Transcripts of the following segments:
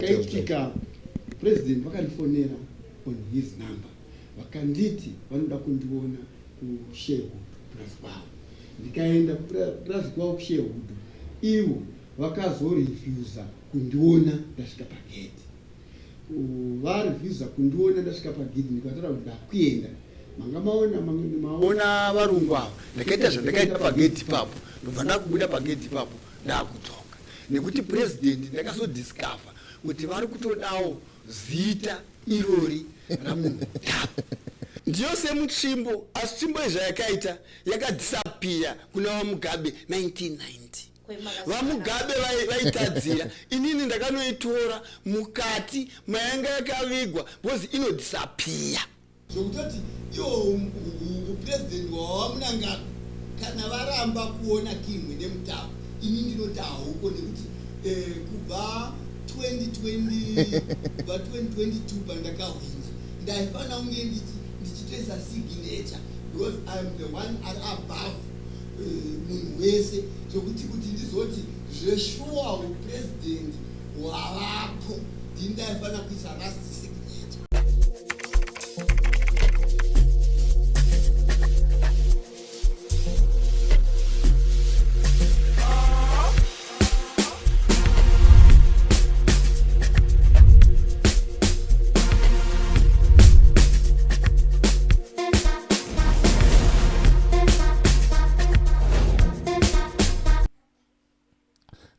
Chakaitika, President vakandifonera on his number vakanditi vanoda kundiona kuSherwood kupurazi kwavo. Ndikaenda kupurazi kwavo kuSherwood, ivo vakazorefusa kundiona ndasvika pagedhi. Varefusa kundiona ndasvika pagedhi, ndikataura kuti ndakuenda. Manga maona maona varungu ava, ndakaita zvandakaita pagedhi ipapo, ndobva ndakubuda pagedhi ipapo ndakudzoka. Nekuti president ndakazodiscover kuti vari kutodawo zita irori raMunhumutapa. Ndiyo semutsvimbo, asi tsvimbo iyi zvayakaita yakadisappear kuna VaMugabe 1990. VaMugabe vaitadzira, inini ndakanoitora mukati mayanga yakavigwa because inodisappear. Zvekutoti iwo upresident hwaVaMnangagwa kana varamba kuona King Mwenemutapa, ini ndinoti hauko nekuti kubva 2020 kubva 2022 pandakahwina ndaifanira kunge ndichitoisa signature because I am the one ari above munhu wese, zvekuti kuti ndizoti zveshuwa upresident hwavapo ndini ndaifanira kuisa last signature.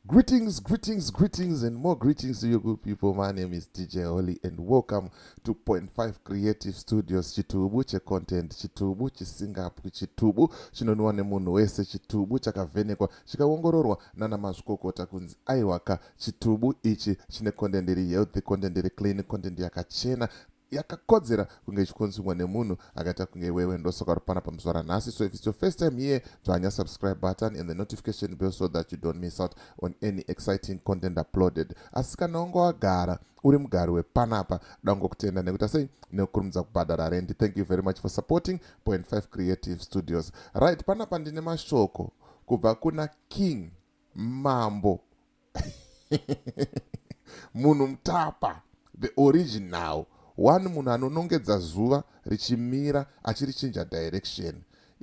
Greetings, greetings, greetings, and more greetings to you good people. My name is DJ Holly, and welcome to Point 5 Creative Studios. Chitubu checontent, chitubu chisingapwi, chitubu chinonwiwa nemunhu wese, chitubu chakavhenekwa chikaongororwa nana mazvikokota kunzi aiwaka, chitubu ichi chine content iri healthy, content iri clean, content yakachena, yakakodzera kunge ichikonsumwa nemunhu akaita kunge iwewe. Ndosaka uri pana pamuzuva ranhasi. So if it's your first time here, dzvanya subscribe button and the notification bell so that you don't miss out on any exciting content uploaded. Asi kana wanga wagara uri mugari wepanapa, dangokutenda nekuita sei nekukurumidza kubhadhara rendi. Thank you very much for supporting Point 5 Creative Studios. Right, panapa ndine mashoko kubva kuna King Mambo Munhu Mutapa, the original one, munhu anonongedza zuva richimira achirichinja direction.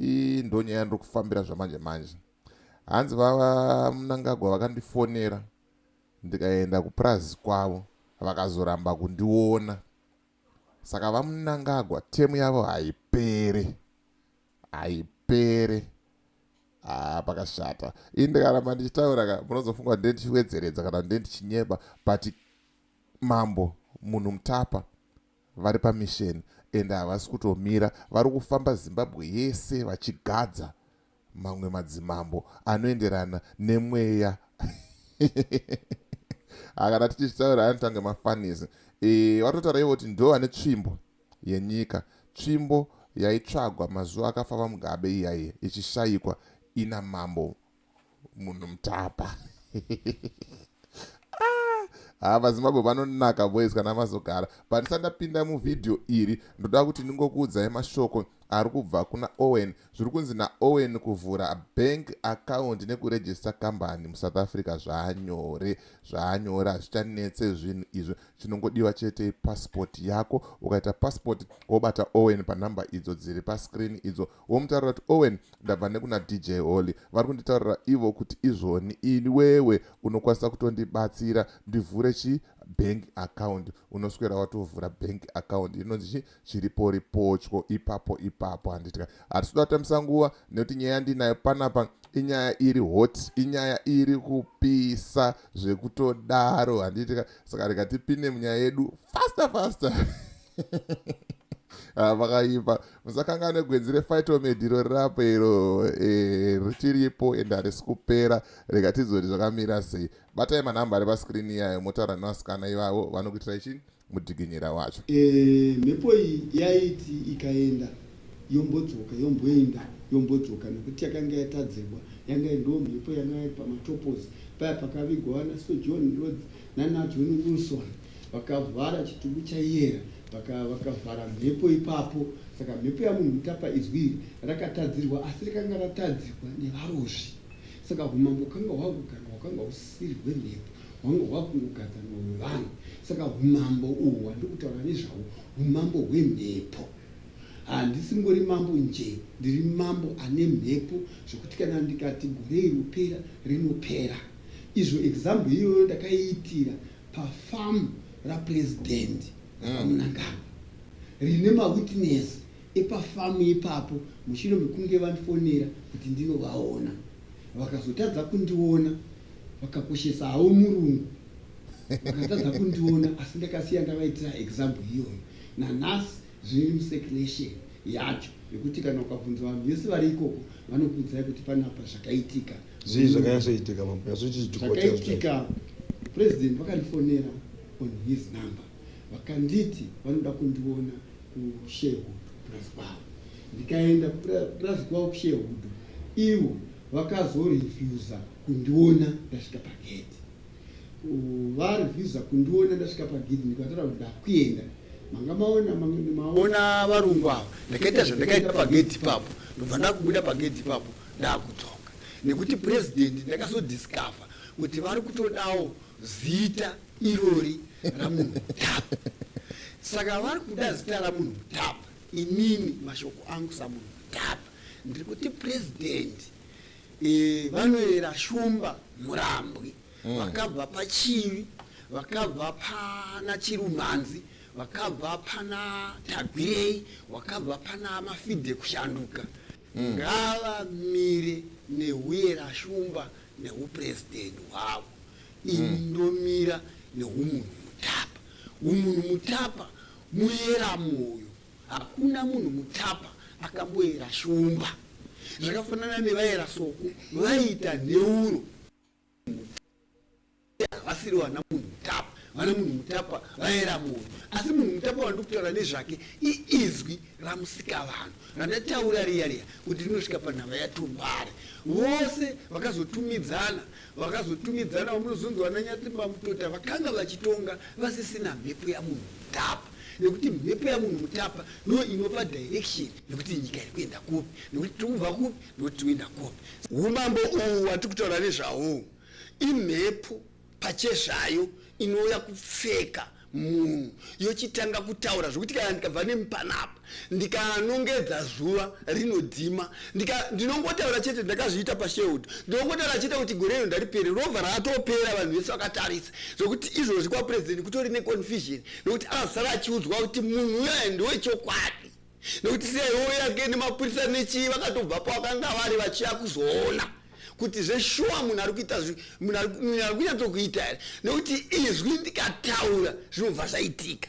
Ii ndonyaya yandiri kufambira zvamanje manje. Hanzi vaMnangagwa vakandifonera ndikaenda kupurazi kwavo, vakazoramba kundiona. Saka vaMnangagwa temu yavo haipere, haipere. Ah, pakashata. Ini ndikaramba ndichitaura ka, munozofunga ndiye ndichiwedzeredza kana ndiye ndichinyeba, but Mambo Munhu Mutapa vari pamisheni and havasi kutomira, vari kufamba Zimbabwe yese vachigadza mamwe madzimambo anoenderana nemweya. Kana tichitaura anotange mafanisi. Vatotaura ivo kuti ndo vane tsvimbo yenyika, tsvimbo yaitsvagwa mazuva akafa VaMugabe iyaiya ichishayikwa ina Mambo Munhu Mutapa. Ah, vaZimbabwe vanonaka boys kana mazogara. Pandisati ndapinda muvhidhiyo iri, ndoda kuti ndingokuudzai mashoko ari kubva kuna Owen. Zviri kunzi naOwen kuvhura bank account nekurejista kambani muSouth Africa zvaanyore zvaanyore, hazvichanetse zvinhu izvo. Chinongodiwa chete ipassport yako. Ukaita passport wobata Owen panhamba idzo dziri pascreen idzo, womutaurira kuti Owen, ndabva nekuna DJ Holly, vari kunditaurira ivo kuti izvoni iwewe unokwanisa kutondibatsira ndivhure chi bank account. Unoswera watovhura bank account inonzi chi chiriporipotyo ipapo ipapo. Handiti hatisi kuda kutambisa nguva nekuti nyaya yandinayo panapa inyaya iri hot, inyaya iri kupisa zvekutodaro. Handiti saka rega tipinde munyaya yedu faster faster. Vakaipa, musakanganwe gwenzi reFightomed iro rirapo iro, richiripo ende harisi kupera. Rega tizoti zvakamira sei. Batai manhamba ari pascreen iyayo, motaura nevasikana ivavo vanokuitirai chii mudhiginyira wacho. Mhepo iyi yaiti ikaenda yombodzoka, yomboenda yombodzoka, nekuti yakanga yatadzirwa, yanga ndo mhepo yanga iri pamatopozi paya pakavigwa vana Sir John Rhodes nana John Wilson. Vakavhara chitubu chaiyera, vakavhara mhepo ipapo. Saka mhepo yaMunhu Mutapa, izwi iri rakatadzirwa, asi rikanga ratadzirwa nevarozvi. Saka humambo hwakanga hwakugarwa hwakanga husisiri hwemhepo, hwanga hwakungogadzanwa hwevanhu. Saka humambo uhwu hwandiri kutaura nezvahwo humambo hwemhepo. Handisingori mambo nje, ndiri mambo ane mhepo zvekuti kana ndikati gore iri ropera, rinopera. Izvo example iyoyo ndakaiitira pafarm raPresident VaMnangagwa rine mawitness epafarm ipapo mushure mekunge vandifonera kuti ndinovaona. Vakazotadza kundiona vakakoshesa havo murungu vakatadza kundiona asi ndakasiya ndavaitira example iyoyo. Nanhasi zviri mucirculation yacho yekuti kana ukabvunza vanhu vese vari ikoko vanokuudzai kuti panapa zvakaitika. Zvii zvakanyatsoitika mambo? Zvakaitika president vakandifonera on his number vakanditi vanoda kundiona kuSherwood kupurazi kwavo. Ndikaenda kupurazi kwavo kuSherwood ivo vakazorefusa kundiona ndasvika pagate. Varefusa kundiona ndasvika pagate ndikataura kuti ndakuenda manga maona maona varungu ava ndakaita zvandakaita pagate ipapo ndobva ndakubuda pagate ipapo ndakudzoka nekuti president ndakazodiscover kuti vari kutodawo zita irori ramunhu mutapa saka vari kuda zita ramunhu mutapa inini mashoko angu samunhu mutapa ndiri kuti president e, vanoyera shumba murambwi vakabva pachivi vakabva pana chirumanzi vakabva pana tagwirei vakabva pana mafidhe kushanduka ngavamire nehuyera shumba nehupresident hwavo ini ndomira nehumunhu mutapa humunhu mutapa muyera moyo hakuna munhu mutapa akamboyera shumba zvakafanana nevayera soko vaiita nheuro havasiri vana munhu mutapa vana munhu mutapa vayera moyo asi munhu mutapa wandiri kutaura nezvake iizwi ramusikavanhu randataura riya riya kuti rinosvika panhava yatumbare vose vakazotumidzana vakazotumidzana vamunozonzi vana nyatsimba mutota vakanga vachitonga vasisina mhepo yamunhu mutapa nekuti mhepo yamunhu mutapa ndo inopa direction nekuti nyika iri kuenda kupi nekuti tiri kubva kupi nekuti tiri kuenda kupi umambo uhu hwatiri kutaura nezvahwo imhepo pachezvayo inouya kupfeka munhu yochitanga kutaura zvekuti kana ndikabva nemupanapa ndikanongedza zuva rinodhima ndinongotaura chete ndakazviita pashewood ndinongotaura chete kuti gore iro ndaripere robva ratopera vanhu vese vakatarisa zvekuti izvozvi kwapresident kutori neconfusion nekuti akazosara achiudzwa kuti munhu uyoyo ndewechokwadi nekuti CIO yake nemapurisa nechii vakatobva pavakanga vari vachiya kuzoona kuti zveshuwa munhu ari kuita munhu ari kunyatsokuita here nekuti izwi ndikataura zvinobva zvaitika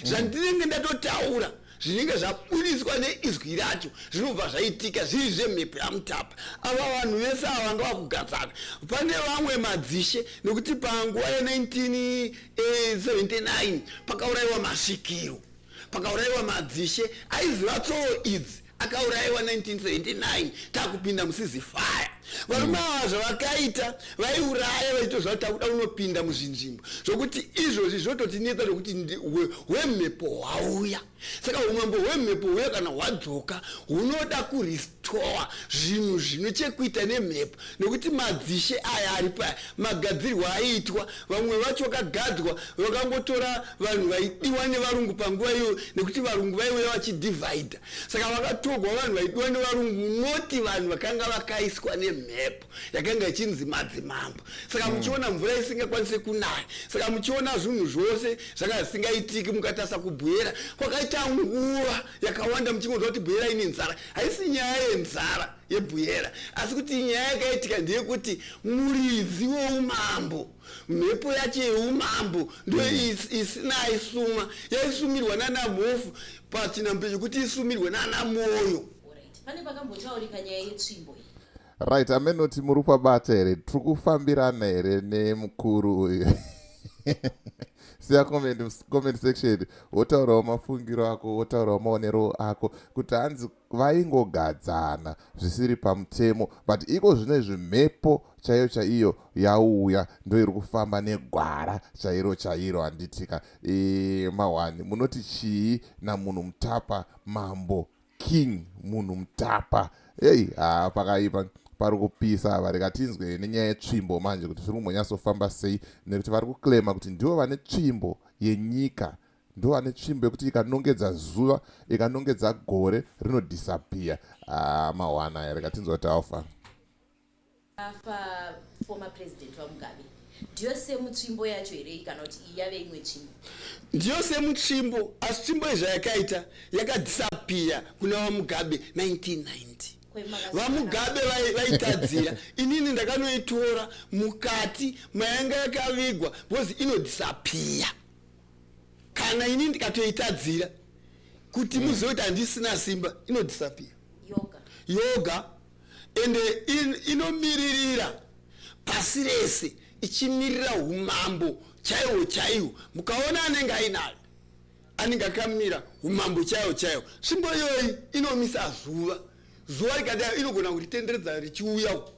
zvandinenge ndatotaura zvinenge zvabudiswa neizwi racho zvinobva zvaitika zviri zvemhepo yamutapa ava vanhu vese ava vanga vakugadzana pane vamwe madzishe nekuti panguva ye1979 pakaurayiwa masvikiro pakaurayiwa madzishe aiziva tsoro idzi akaurayiwa 1979 takupinda musizifaya varume ava zvavakaita vaiuraya vachitoziva kuti takuda kunopinda muzvinzvimbo zvokuti izvozvi zvototinetsa zvokuti hwemhepo hwauya saka umambo hwemhepo huya kana hwadzoka hunoda kurestore zvinhu zvino chekuita nemhepo nekuti madzishe aya ari paya magadzirwo aiitwa vamwe vacho vakagadzwa vakangotora vanhu vaidiwa nevarungu panguva iyoyo nekuti varungu vaiuya vachidivhaidha saka vakatorwa vanhu vaidiwa nevarungu noti vanhu vakanga vakaiswa nemhepo yakanga ichinzi madzimambo saka muchiona mvura isingakwanise kunaya saka muchiona zvinhu zvose zvanga zvisingaitiki mukatarisa kubhuera kwakaita nguva yakawanda muchingonzwa kuti bhuera ine nzara haisi nyaya yenzara yebhuera asi kuti nyaya yakaitika ndeyekuti muridzi weumambo mhepo yacho yeumambo ndo isina aisuma yaisumirwa nana mhofu pachinambo chekuti isumirwe nana moyo. Pane pakambotaurika nyaya yetsvimbo iyi. Right, amenoti muri kupabata here? Tiri kufambirana here nemukuru uyu? Siya comment, comment section wotaurawo mafungiro ako wotaurawo maonero ako kuti hanzi vaingogadzana zvisiri pamutemo but iko zvino izvi mhepo chaiyo chaiyo yauya ndo iri kufamba negwara chairo chairo handitika e, mahwani munoti chii namunhu mutapa mambo king munhu mutapa ei haa pakaipa pari kupisa ava rega tinzwe nenyaya yetsvimbo manje kuti zviri kumbonyatsofamba sei nekuti vari kuclaima kuti ndivo vane tsvimbo. yenyika ndo ane tsvimbo yekuti ikanongedza zuva ikanongedza gore rinodisappear. Ah, mawana here katinzwa kuti alfa Afa former president vaMugabe, ndiyo same tsvimbo yacho here kana kuti iyi yave imwe tsvimbo? Ndiyo same tsvimbo, asi tsvimbo izvayakaita yakadisappear kuna vaMugabe 1990. VaMugabe vaitadzira, inini ndakanoitora mukati mayanga yakavigwa because inodisappear kana ini ndikatoitadzira kuti muzive kuti handisina simba, inodisappear yoga. Yoga, ende inomiririra pasi rese, ichimirira umambo chaihwo chaihwo. Mukaona anenge ainayo, anenge akamira umambo chaihwo chaihwo. Tsvimbo iyoyi inomisa zuva. Zuva rikadai inogona kuritenderedza richiuya uku,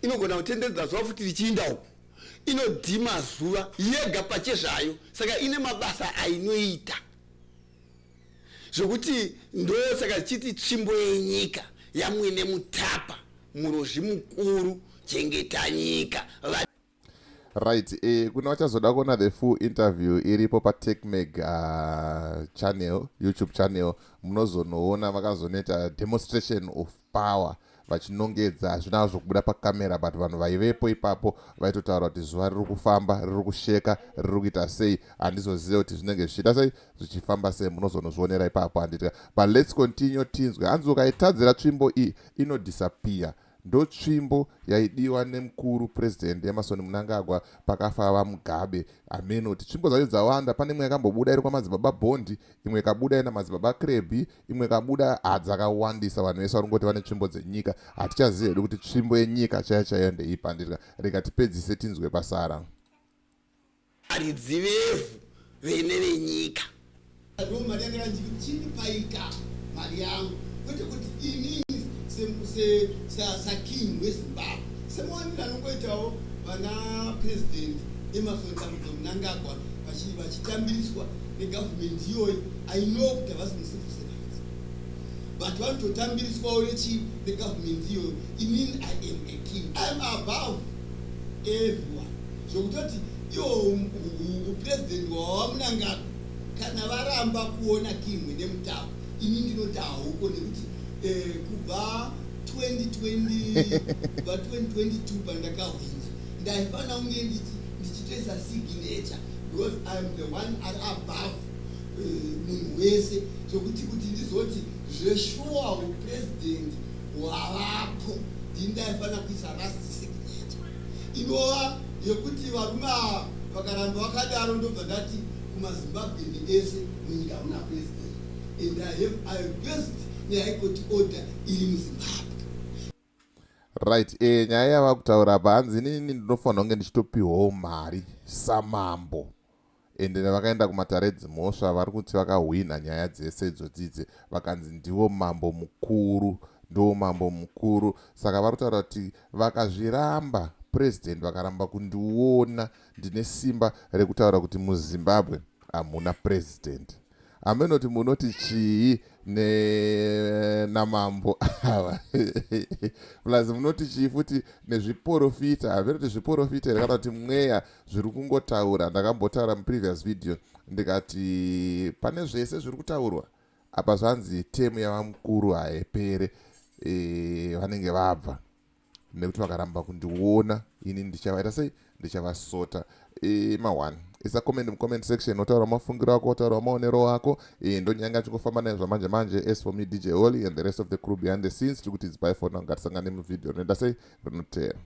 inogona kutenderedza zuva futi richiinda uku. Inodhima zuva yega pachezvayo. Saka ine mabasa ainoita zvokuti ndo saka zichiti tsvimbo yenyika yamwene Mutapa, murozvi mukuru, chengeta nyika. Right, kuna vachazoda kuona the full interview, iripo paTechmag channel, YouTube channel. Munozonoona vakazonoita demonstration of power vachinongedza. Hazvina zvokubuda pakamera, but vanhu vaivepo ipapo vaitotaura kuti zuva riri kufamba, riri kusheka, riri kuita sei. Handizozive kuti zvinenge zvichiita sei, zvichifamba sei. Munozonozvionera ipapo, handiti? But let's continue tinzwe. Hanzi ukaitadzira tsvimbo iyi inodisappear. Ndo tsvimbo yaidiwa nemukuru President Emmerson Mnangagwa pakafa vaMugabe. Ameno kuti tsvimbo dzacho dzawanda. Pane imwe yakambobuda iri kwamadzibaba Bondi, imwe ikabuda ina madzibaba Krebi, imwe ikabuda. Hadzakawandisa. Vanhu vese vari kungoti vane tsvimbo dzenyika. Hatichazivi hedu kuti tsvimbo yenyika chaiyo chaiyo ndeipi, handiti? Rega tipedzise tinzwe pasara. Varidzi vevhu, vene venyika. Ndo mari yanga chindipaika mari yangu, kwete kuti inini saking weZimbabwe, semawaniro anongoitawo vana President Emmerson Dambudzo Mnangagwa vachitambiriswa negavhumendi iyoyi. I know kuti havasi mucivil servants, but vanototambiriswawo nechi negavhumendi iyoyo. Inini I am a king, I am above everyone, zvokutoti iwo upresident hwavaMnangagwa, kana varamba kuona King neMutapa, ini ndinoti hauko, nekuti kubva 2020, kubva 2022 pandakahwina, ndaifanira kunge ndichitoisa signature because I am the one ari above munhu wese, zvokuti kuti ndizoti zveshuwa upresident hwavapo, ndini ndaifanira kuisa last signature, inova yekuti varume ava vakaramba vakadaro, ndobva ndati kumaZimbabweni ese, munyika muna president and I have based nehigh court order iri muZimbabwe. Right, nyaya yava kutaura apa, hanzi inini ndinofanira kunge ndichitopiwawo mari samambo. Ende vakaenda kumatare edzimhosva, vari kuti vakahwina nyaya dzese idzodzidzi, vakanzi ndiwo mambo mukuru, ndo mambo mukuru. Saka vari kutaura kuti vakazviramba, president vakaramba kundiona, ndine simba rekutaura kuti muZimbabwe hamuna president. Amenoti munoti chii namambo ava? Plus munoti chii futi nezviprofita? Havenoti zviprofita here kana kuti mweya zviri kungotaura? Ndakambotaura muprevious video ndikati pane zvese zviri kutaurwa apa, zvanzi term yavamukuru haipere. Vanenge vabva nekuti vakaramba kundiona, ini ndichavaita sei? Ndichavasota. Ma1 isa comment mucomment section, otaura mafungiro ako, otaura maonero ako. Ndonyanga achingofamba naye zvamanje manje. As for me, DJ Holly, and the rest of the crew behind the scenes, tiri kuti it's bye for now. Ngatisangane muvhidhiyo rinoenda sei rinotera.